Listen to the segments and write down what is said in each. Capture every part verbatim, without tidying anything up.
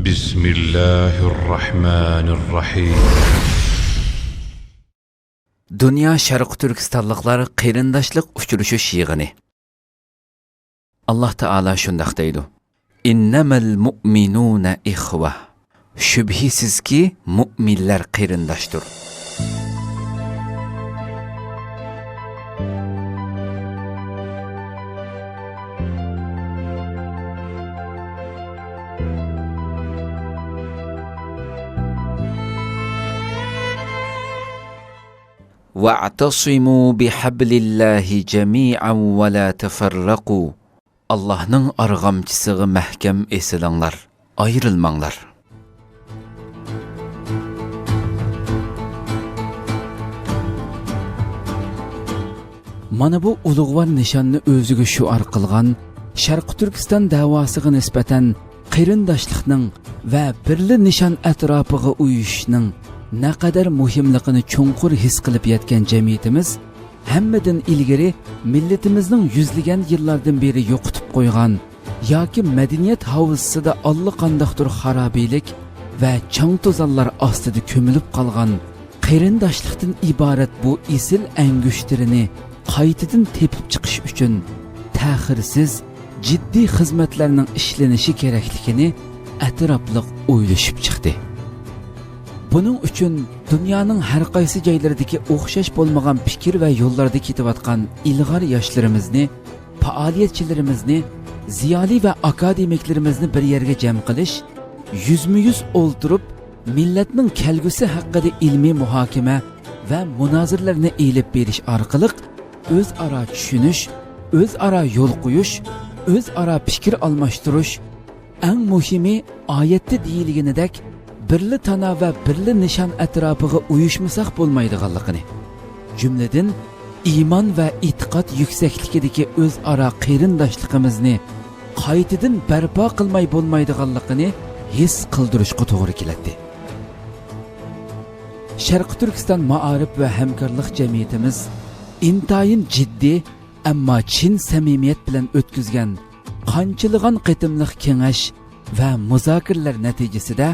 بسم الله الرحمن الرحيم. دۇنيا شەرقىي تۈركىستانلىقلار قېرىنداشلىق ئۇچرىشىش يىغىنى. ئاللاھ تائالا شۇنداق دەيدۇ: «إنما المؤمنون إخوة». شۈبھىسىزكى، مۇئمىنلەر قېرىنداشتۇر. «واعتصموا بحبل الله جميعا ولا تفرقوا». ئاللاھنىڭ ئارغامچىسىغا مەھكەم ئېسىلىڭلار، ئايرىلماڭلار. مانا بۇ ئۇلۇغۋار نىشاننى ئۆزىگە شوئار قىلغان شەرقىي تۈركىستان دەۋاسىغا نىسبەتەن قېرىنداشلىقنىڭ ۋە بىرلا نىشان ئەتراپىغا ئۇيۇشۇشنىڭ نەقەدەر مۇھىملىقىنى چوڭقۇر ھېس قىلىپ يەتكەن جەمئىيىتىمىز ھەممىدىن ئىلگىرى مىللىتىمىزنىڭ يۈزلىگەن يىللاردىن بېرى يوقىتىپ قويغان ياكى مەدەنىيەت ھاۋزىسىدا ئاللىقانداقتۇر خارابىلىك ۋە چاڭ-توزانلار ئاستىدا كۆمۈلۈپ قالغان قېرىنداشلىقتىن ئىبارەت بۇ ئېسىل ئەڭگۈشتىرىنى قايتىدىن تېپىپ چىقىش ئۈچۈن تەخىرسىز، جىددىي خىزمەتلەرنىڭ ئىشلىنىشى كېرەكلىكىنى ئەتراپلىق ئويلىشىپ چىقتى. بۇنىڭ ئۈچۈن دۇنيانىڭ ھەر قايسى جايلىرىدىكى ئوخشاش بولمىغان پىكىر ۋە يوللاردا كېتىۋاتقان ئىلغار ياشلىرىمىزنى، پائالىيەتچىلىرىمىزنى، زىيالىي ۋە ئاكادېمىكلىرىمىزنى بىر يەرگە جەم قىلىش، يۈزمۇ يۈز ئولتۇرۇپ، مىللەتنىڭ كەلگۈسى ھەققىدە ئىلمىي مۇھاكىمە ۋە مۇنازىرىلەرنى ئېلىپ بېرىش ئارقىلىق ئۆزئارا چۈشىنىش، ئۆزئارا يول قويۇش، ئۆزئارا پىكىر ئالماشتۇرۇش، ئەڭ مۇھىمى، ئايەتتە دېيىلگىنىدەك، بىرلا تانا ۋە بىرلا نىشان ئەتراپىغا ئۇيۇشمىساق بولمايدىغانلىقىنى، جۈملىدىن، ئىمان ۋە ئېتىقاد يۈكسەكلىكىدىكى ئۆزئارا قېرىنداشلىقىمىزنى قايتىدىن بەرپا قىلماي بولمايدىغانلىقىنى ھېس قىلدۇرۇشقا توغرا كېلەتتى. شەرقىي تۈركىستان مائارىپ ۋە ھەمكارلىق جەمئىيىتىمىز ئىنتايىن جىددىي، ئەمما چىن سەمىمىيەت بىلەن ئۆتكۈزگەن قانچىلىغان قېتىملىق كېڭەش ۋە مۇزاكىرىلەر نەتىجىسىدە،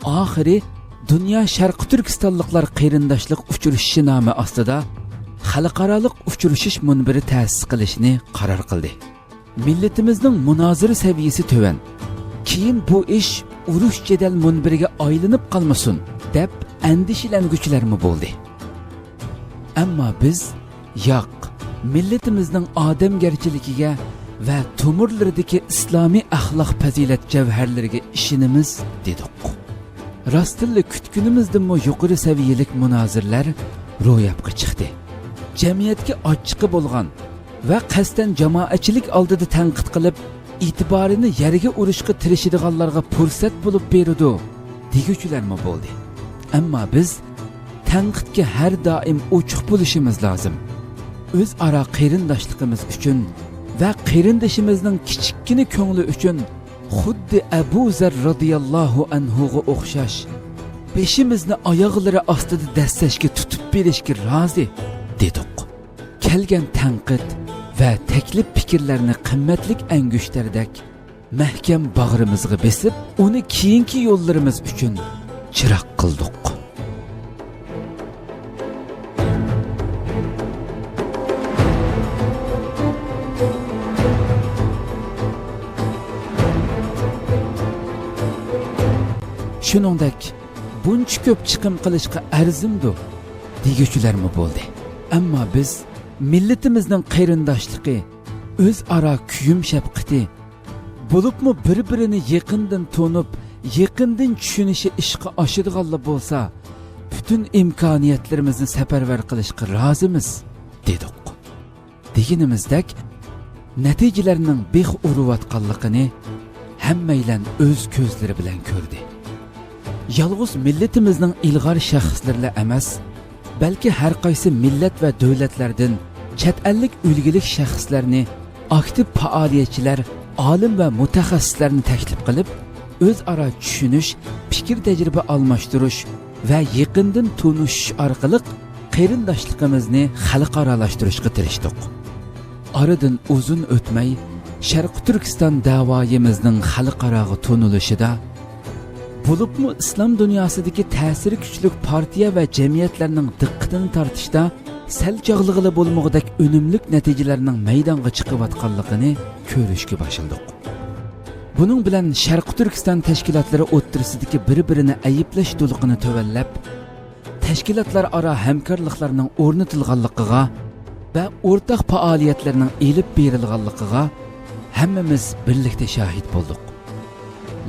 ئاخىرى دۇنيا شەرقىي تۈركىستانلىقلار قېرىنداشلىق ئۇچرىشىشى نامى ئاستىدا خەلقئارالىق ئۇچرىشىش مۇنبىرى تەسىس قىلىشنى قارار قىلدى. مىللىتىمىزنىڭ مۇنازىرە سەۋىيىسى تۆۋەن. كېيىن بۇ ئىش ئۇرۇش-جېدەل مۇنبىرىگە ئايلىنىپ قالمىسۇن، دەپ ئەندىشىلەنگۈچىلەرمۇ بولدى. ئەمما بىز، ياق، مىللىتىمىزنىڭ ئادەمگەرچىلىكىگە ۋە تومۇرلىرىدىكى ئىسلامىي ئەخلاق پەزىلەت جەۋھەرلىرىگە ئىشىنىمىز، دېدۇق. راستتىنلا كۈتكىنىمىزدىنمۇ يۇقىرى سەۋىيەلىك مۇنازىرىلەر روياپقا چىقتى. جەمئىيەتكە ئاچچىقى بولغان ۋە قەستەن جامائەتچىلىك ئالدىدا تەنقىد قىلىپ، ئېتىبارىنى يەرگە ئۇرۇشقا تىرىشىدىغانلارغا پۇرسەت بولۇپ بېرىدۇ، دېگۈچىلەرمۇ بولدى. ئەمما بىز تەنقىدكە ھەر دائىم ئوچۇق بولۇشىمىز لازىم. ئۆزئارا قېرىنداشلىقىمىز ئۈچۈن ۋە قېرىندىشىمىزنىڭ كىچىككىنە كۆڭلى ئۈچۈن خۇددى ئەبۇ زەر رازىياللاھۇ ئەنھۇغا ئوخشاش، بېشىمىزنى ئاياغلىرى ئاستىدا دەسسەشكە تۇتۇپ بېرىشكە رازى، دېدۇق. كەلگەن تەنقىد ۋە تەكلىپ پىكىرلەرنى قىممەتلىك ئەنگۈشتەردەك مەھكەم باغرىمىزغا بېسىپ، ئۇنى كېيىنكى يوللىرىمىز ئۈچۈن چىراغ قىلدۇق. شۇنىڭدەك، بۇنچە كۆپ چىقىم قىلىشقا ئەرزىمدۇ؟ دېگۈچىلەرمۇ بولدى. ئەمما بىز مىللىتىمىزنىڭ قېرىنداشلىقى، ئۆزئارا كۆيۈم شەپقىتى، بولۇپمۇ بىر-بىرىنى يېقىندىن تونۇپ، يېقىندىن چۈشىنىشى ئىشقا ئاشىدىغانلا بولسا، پۈتۈن ئىمكانىيەتلىرىمىزنى سەپەرۋەر قىلىشقا رازىمىز، دېدۇق. دېگىنىمىزدەك، نەتىجىلەرنىڭ بىخ ئۇرۇۋاتقانلىقىنى ھەممەيلەن ئۆز كۆزلىرى بىلەن كۆردى. يالغۇز مىللىتىمىزنىڭ ئىلغار شەخسلىرىلا ئەمەس، بەلكى ھەر قايسى مىللەت ۋە دۆلەتلەردىن چەت ئەللىك ئۈلگىلىك شەخسلەرنى، ئاكتىپ پائالىيەتچىلەر، ئالىم ۋە مۇتەخەسسىسلەرنى تەكلىپ قىلىپ، ئۆزئارا چۈشىنىش، پىكىر تەجرىبە ئالماشتۇرۇش ۋە يېقىندىن تونۇشۇش ئارقىلىق قېرىنداشلىقىمىزنى خەلقئارالاشتۇرۇشقا تىرىشتۇق. ئارىدىن ئۇزۇن ئۆتمەي، شەرقىي تۈركىستان دەۋايىمىزنىڭ خەلقئاراغا تونۇلۇشىدا بولۇپمۇ ئىسلام دۇنياسىدىكى تەسىرى كۈچلۈك پارتىيە ۋە جەمئىيەتلەرنىڭ دىققىتىنى تارتىشتا سەل چاغلىغىلى بولمىغۇدەك ئۈنۈملۈك نەتىجىلەرنىڭ مەيدانغا چىقىۋاتقانلىقىنى كۆرۈشكە باشلىدۇق. بۇنىڭ بىلەن شەرقىي تۈركىستان تەشكىلاتلىرى ئوتتۇرىسىدىكى بىر-بىرىنى ئەيىبلەش دولقۇنى تۆۋەنلەپ، تەشكىلاتلار ئارا ھەمكارلىقلارنىڭ ئورنىتىلغانلىقىغا ۋە ئورتاق پائالىيەتلەرنىڭ ئېلىپ بېرىلغانلىقىغا ھەممىمىز بىرلىكتە شاھىت بولدۇق.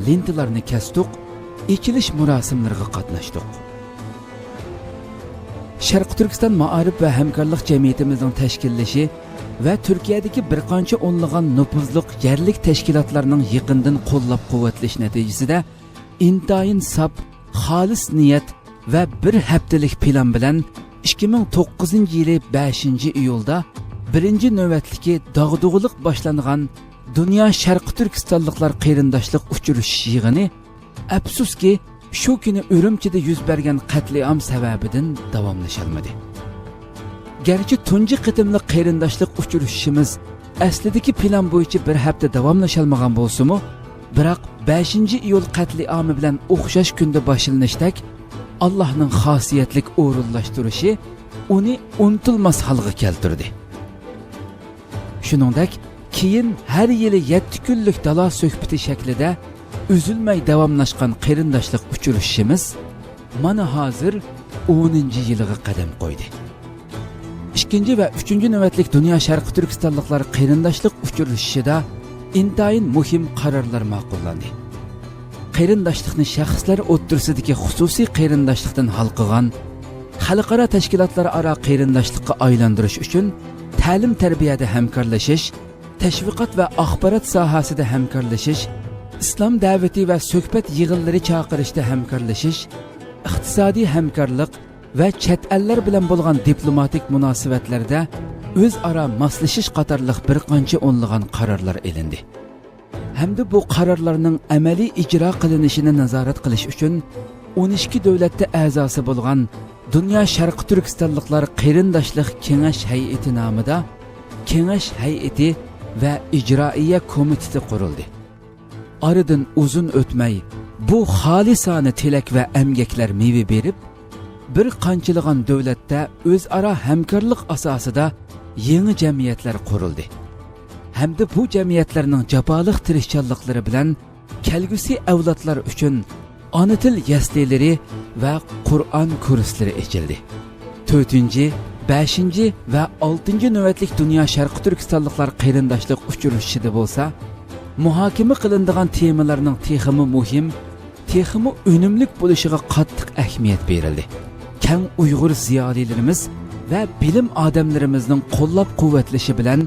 لېنتىلارنى كەستۇق، ئېچىلىش مۇراسىملىرىغا قاتناشتۇق. شەرقىي تۈركىستان مائارىپ ۋە ھەمكارلىق جەمئىيىتىمىزنىڭ تەشكىللىشى ۋە تۈركىيەدىكى بىر قانچە ئونلىغان نوپۇزلۇق يەرلىك تەشكىلاتلارنىڭ يېقىندىن قوللاپ-قۇۋۋەتلىشى نەتىجىسىدە، ئىنتايىن ساپ، خالىس نىيەت ۋە بىر ھەپتىلىك پىلان بىلەن ئىككى مىڭ توققۇزىنچى يىلى بەشىنچى ئىيۇلدا بىرىنچى نۆۋەتلىكى داغدۇغىلىق باشلانغان دۇنيا شەرقىي تۈركىستانلىقلار قېرىنداشلىق ئۇچرىشىش يىغىنى، ئەپسۇسكى، شۇ كۈنى ئۈرۈمچىدە يۈز بەرگەن قەتلىئام سەۋەبىدىن داۋاملىشالمىدى. گەرچە تۇنجى قېتىملىق قېرىنداشلىق ئۇچرىشىشىمىز ئەسلىدىكى پىلان بويىچە بىر ھەپتە داۋاملىشالمىغان بولسىمۇ، بىراق بەشىنچى ئىيۇل قەتلىئامى بىلەن ئوخشاش كۈندە باشلىنىشتەك، ئاللاھنىڭ خاسىيەتلىك ئورۇنلاشتۇرۇشى ئۇنى ئۇنتۇلماس ھالغا كەلتۈردى. شۇنىڭدەك، كېيىن ھەر يىلى يەتتە كۈنلۈك دالا سۆھبىتى شەكلىدە ئۈزۈلمەي داۋاملاشقان قېرىنداشلىق ئۇچرىشىشىمىز مانا ھازىر ئونىنچى يىلىغا قەدەم قويدى. ئىككىنچى ۋە ئۈچىنچى نۆۋەتلىك دۇنيا شەرقىي تۈركىستانلىقلار قېرىنداشلىق ئۇچرىشىشىدا ئىنتايىن مۇھىم قارارلار ماقۇللاندى. قېرىنداشلىقنى شەخسلەر ئوتتۇرىسىدىكى خۇسۇسىي قېرىنداشلىقتىن ھالقىغان، خەلقئارا تەشكىلاتلار ئارا قېرىنداشلىققا ئايلاندۇرۇش ئۈچۈن تەلىم-تەربىيەدە ھەمكارلىشىش، تەشۋىقات ۋە ئاخبارات ساھەسىدە ھەمكارلىشىش، ئىسلام دەۋىتى ۋە سۆھبەت يىغىنلىرى چاقىرىشتا ھەمكارلىشىش، ئىقتىسادىي ھەمكارلىق ۋە چەت ئەللەر بىلەن بولغان دىپلوماتىك مۇناسىۋەتلەردە ئۆزئارا ماسلىشىش قاتارلىق بىر قانچە ئونلىغان قارارلار ئېلىندى. ھەمدە بۇ قارارلارنىڭ ئەمەلىي ئىجرا قىلىنىشىنى نازارەت قىلىش ئۈچۈن ئون ئىككى دۆلەتتە ئەزاسى بولغان دۇنيا شەرقىي تۈركىستانلىقلار قېرىنداشلىق كېڭەش ھەيئىتى نامىدا كېڭەش ھەيئىتى ۋە ئىجرائىيە كومىتېتى قۇرۇلدى. ئارىدىن ئۇزۇن ئۆتمەي، بۇ خالىسانە تىلەك ۋە ئەمگەكلەر مېۋە بېرىپ، بىر قانچىلىغان دۆلەتتە ئۆزئارا ھەمكارلىق ئاساسىدا يېڭى جەمئىيەتلەر قۇرۇلدى. ھەمدە بۇ جەمئىيەتلەرنىڭ جاپالىق تىرىشچانلىقلىرى بىلەن كەلگۈسى ئەۋلادلار ئۈچۈن ئانا تىل يەسلىلىرى ۋە قۇرئان كۇرسلىرى ئېچىلدى. تۆتىنچى، بەشىنچى ۋە ئالتىنچى نۆۋەتلىك دۇنيا شەرقىي تۈركىستانلىقلار قېرىنداشلىق ئۇچرىشىشىدا بولسا، مۇھاكىمە قىلىنىدىغان تېمىلارنىڭ تېخىمۇ مۇھىم، تېخىمۇ ئۈنۈملۈك بولۇشىغا قاتتىق ئەھمىيەت بېرىلدى. كەڭ ئۇيغۇر زىيالىيلىرىمىز ۋە بىلىم ئادەملىرىمىزنىڭ قوللاپ-قۇۋۋەتلىشى بىلەن،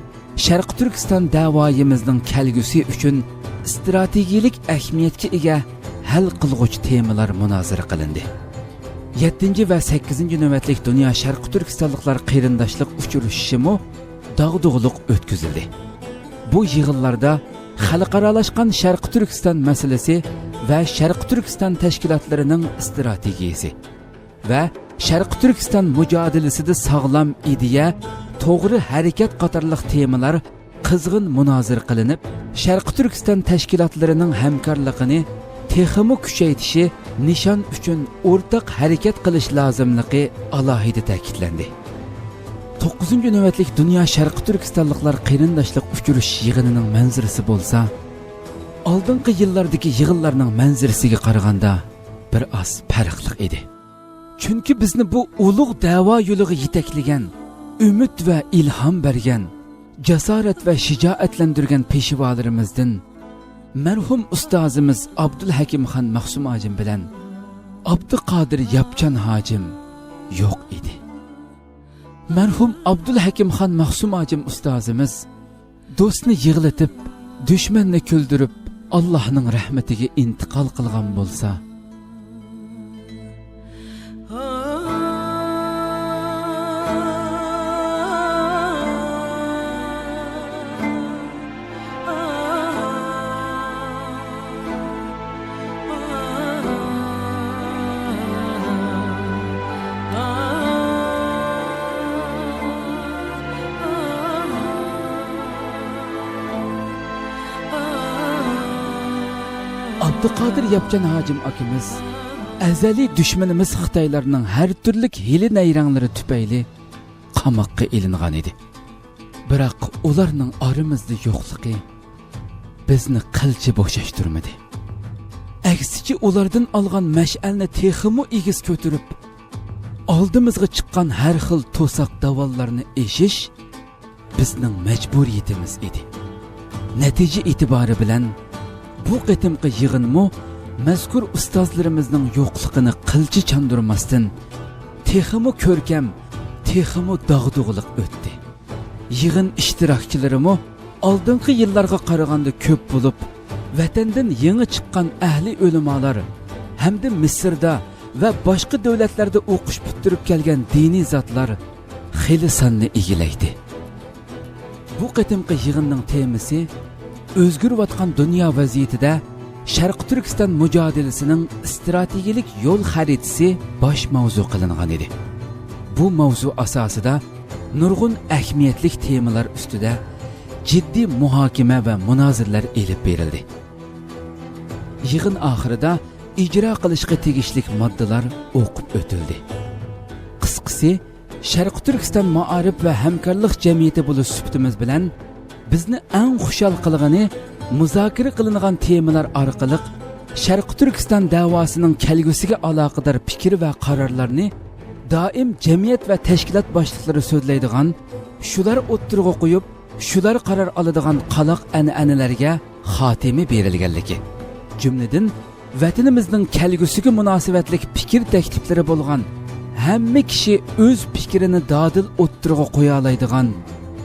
شەرقىي تۈركىستان دەۋايىمىزنىڭ كەلگۈسى ئۈچۈن ئىستراتېگىيەلىك ئەھمىيەتكە ئىگە ھەل قىلغۇچ تېمىلار مۇنازىرە قىلىندى. يەتتىنچى ۋە سەككىزىنچى نۆۋەتلىك دۇنيا شەرقىي تۈركىستانلىقلار قېرىنداشلىق ئۇچرىشىشىمۇ داغدۇغىلىق ئۆتكۈزۈلدى. بۇ يىغىنلاردا خەلقئارالاشقان شەرقىي تۈركىستان مەسىلىسى ۋە شەرقىي تۈركىستان تەشكىلاتلىرىنىڭ ئىستراتېگىيىسى ۋە شەرقىي تۈركىستان مۇجادىلىسىدە ساغلام ئىدىيە، توغرا ھەرىكەت قاتارلىق تېمىلار قىزغىن مۇنازىرە قىلىنىپ، شەرقىي تۈركىستان تەشكىلاتلىرىنىڭ ھەمكارلىقىنى تېخىمۇ كۈچەيتىشى، نىشان ئۈچۈن ئورتاق ھەرىكەت قىلىش لازىملىقى ئالاھىدە تەكىتلەندى. توققۇزىنچى نۆۋەتلىك دۇنيا شەرقىي تۈركىستانلىقلار قېرىنداشلىق ئۇچرىشىش يىغىنىنىڭ مەنزىرىسى بولسا، ئالدىنقى يىللاردىكى يىغىنلارنىڭ مەنزىرىسىگە قارىغاندا بىر ئاز پەرقلىق ئىدى. چۈنكى بىزنى بۇ ئۇلۇغ دەۋا يولىغا يېتەكلىگەن، ئۈمىد ۋە ئىلھام بەرگەن، جاسارەت ۋە شىجائەتلەندۈرگەن پېشۋالىرىمىزدىن مەرھۇم ئۇستازىمىز ئابدۇلھەكىمخان مەخسۇم ھاجىم بىلەن ئابدۇقادىر ياپچان ھاجىم يوق ئىدى. مەرھۇم ئابدۇلھەكىمخان مەخسۇم ھاجىم ئۇستازىمىز دوستنى يىغلىتىپ، دۈشمەننى كۈلدۈرۈپ، ئاللاھنىڭ رەھمىتىگە ئىنتىقال قىلغان بولسا، ئابدۇقادىر ياپچان ھاجىم ئاكىمىز ئەزەلىي دۈشمىنىمىز خىتايلارنىڭ ھەر تۈرلۈك ھىيلە-نەيرەڭلىرى تۈپەيلى قاماققا ئېلىنغان ئىدى. بىراق ئۇلارنىڭ ئارىمىزدا يوقلۇقى بىزنى قىلچە بوشاشتۇرمىدى. ئەكسىچە، ئۇلاردىن ئالغان مەشئەلنى تېخىمۇ ئېگىز كۆتۈرۈپ، ئالدىمىزغا چىققان ھەر خىل توساق داۋانلارنى ئېشىش بىزنىڭ مەجبۇرىيىتىمىز ئىدى. نەتىجە ئېتىبارى بىلەن، بۇ قېتىمقى يىغىنمۇ مەزكۇر ئۇستازلىرىمىزنىڭ يوقلۇقىنى قىلچە چاندۇرماستىن، تېخىمۇ كۆركەم، تېخىمۇ داغدۇغىلىق ئۆتتى. يىغىن ئىشتىراكچىلىرىمۇ ئالدىنقى يىللارغا قارىغاندا كۆپ بولۇپ، ۋەتەندىن يېڭى چىققان ئەھلى ئۆلىمالار ھەمدە مىسىردا ۋە باشقا دۆلەتلەردە ئوقۇش پۈتتۈرۈپ كەلگەن دىنىي زاتلار خېلى ساننى ئىگىلەيدۇ. بۇ قېتىمقى يىغىننىڭ تېمىسى ئۆزگىرىۋاتقان دۇنيا ۋەزىيىتىدە شەرقىي تۈركىستان مۇجادىلىسىنىڭ ئىستراتېگىيەلىك يول خەرىتىسى باش ماۋزۇ قىلىنغان ئىدى. بۇ ماۋزۇ ئاساسىدا نۇرغۇن ئەھمىيەتلىك تېمىلار ئۈستىدە جىددىي مۇھاكىمە ۋە مۇنازىرىلەر ئېلىپ بېرىلدى. يىغىن ئاخىرىدا ئىجرا قىلىشقا تېگىشلىك ماددىلار ئوقۇپ ئۆتۈلدى. قىسقىسى، شەرقىي تۈركىستان مائارىپ ۋە ھەمكارلىق جەمئىيىتى بولۇش سۈپىتىمىز بىلەن، بىزنى ئەڭ خۇشال قىلغىنى، مۇزاكىرە قىلىنغان تېمىلار ئارقىلىق شەرقىي تۈركىستان دەۋاسىنىڭ كەلگۈسىگە ئالاقىدار پىكىر ۋە قارارلارنى دائىم جەمئىيەت ۋە تەشكىلات باشلىقلىرى سۆزلەيدىغان، شۇلار ئوتتۇرىغا قويۇپ، شۇلار قارار ئالىدىغان قالاق ئەنئەنىلەرگە خاتىمە بېرىلگەنلىكى، جۈملىدىن، ۋەتىنىمىزنىڭ كەلگۈسىگە مۇناسىۋەتلىك پىكىر تەكلىپلىرى بولغان ھەممە كىشى ئۆز پىكرىنى دادىل ئوتتۇرىغا قويالايدىغان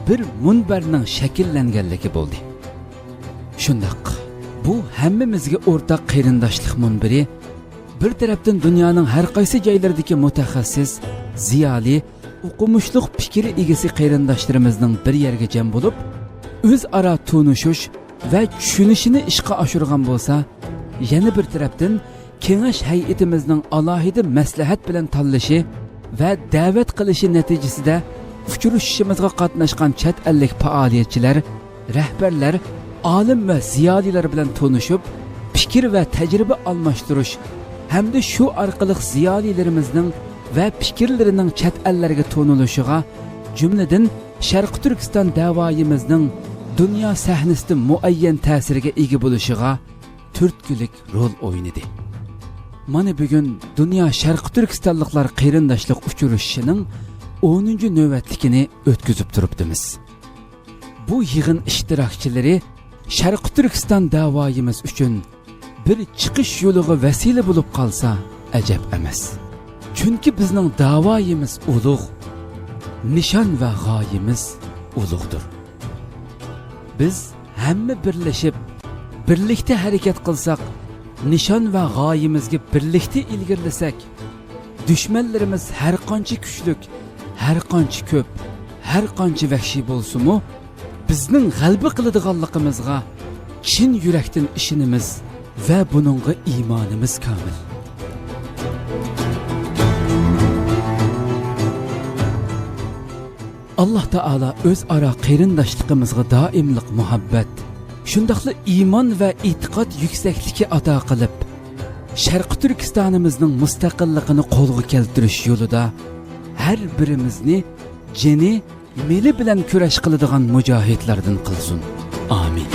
بىر مۇنبەرنىڭ شەكىللەنگەنلىكى بولدى. شۇنداق، بۇ ھەممىمىزگە ئورتاق قېرىنداشلىق مۇنبىرى بىر تەرەپتىن دۇنيانىڭ ھەر قايسى جايلىرىدىكى مۇتەخەسسىس، زىيالىي، ئوقۇمۇشلۇق پىكىر ئىگىسى قېرىنداشلىرىمىزنىڭ بىر يەرگە جەم بولۇپ، ئۆزئارا تونۇشۇش ۋە چۈشىنىشىنى ئىشقا ئاشۇرغان بولسا، يەنە بىر تەرەپتىن كېڭەش ھەيئىتىمىزنىڭ ئالاھىدە مەسلىھەت بىلەن تاللىشى ۋە دەۋەت قىلىشى نەتىجىسىدە ئۇچرىشىشىمىزغا قاتناشقان چەت ئەللىك پائالىيەتچىلەر، رەھبەرلەر، ئالىم ۋە زىيالىيلار بىلەن تونۇشۇپ، پىكىر ۋە تەجرىبە ئالماشتۇرۇش ھەمدە شۇ ئارقىلىق زىيالىيلىرىمىزنىڭ ۋە پىكىرلىرىنىڭ چەت ئەللەرگە تونۇلۇشىغا، جۈملىدىن شەرقىي تۈركىستان دەۋايىمىزنىڭ دۇنيا سەھنىسىدە مۇئەييەن تەسىرگە ئىگە بولۇشىغا تۈرتكىلىك رول ئوينىدى. مانا بۈگۈن دۇنيا شەرقىي تۈركىستانلىقلار قېرىنداشلىق ئۇچرىشىشىنىڭ ئونىنچى نۆۋەتلىكىنى ئۆتكۈزۈپ تۇرۇپتىمىز. بۇ يىغىن ئىشتىراكچىلىرى شەرقىي تۈركىستان دەۋايىمىز ئۈچۈن بىر چىقىش يولىغا ۋەسىلە بولۇپ قالسا، ئەجەب ئەمەس. چۈنكى بىزنىڭ دەۋايىمىز ئۇلۇغ، نىشان ۋە غايىمىز ئۇلۇغدۇر. بىز ھەممە بىرلىشىپ، بىرلىكتە ھەرىكەت قىلساق، نىشان ۋە غايىمىزگە بىرلىكتە ئىلگىرىلىسەك، دۈشمەنلىرىمىز ھەر قانچە كۈچلۈك، ھەر قانچە كۆپ، ھەر قانچە ۋەھشىي بولسىمۇ، بىزنىڭ غەلىبە قىلىدىغانلىقىمىزغا چىن يۈرەكتىن ئىشىنىمىز ۋە بۇنىڭغا ئىمانىمىز كامىل. ئاللا تائالا ئۆزئارا قېرىنداشلىقىمىزغا دائىملىق مۇھەببەت، شۇنداقلا ئىمان ۋە ئېتىقاد يۈكسەكلىكى ئاتا قىلىپ، شەرقىي تۈركىستانىمىزنىڭ مۇستەقىللىقىنى قولغا كەلتۈرۈش يولىدا ھەر بىرىمىزنى جېنى، مېلى بىلەن كۈرەش قىلىدىغان مۇجاھىدلاردىن قىلسۇن. ئامىن.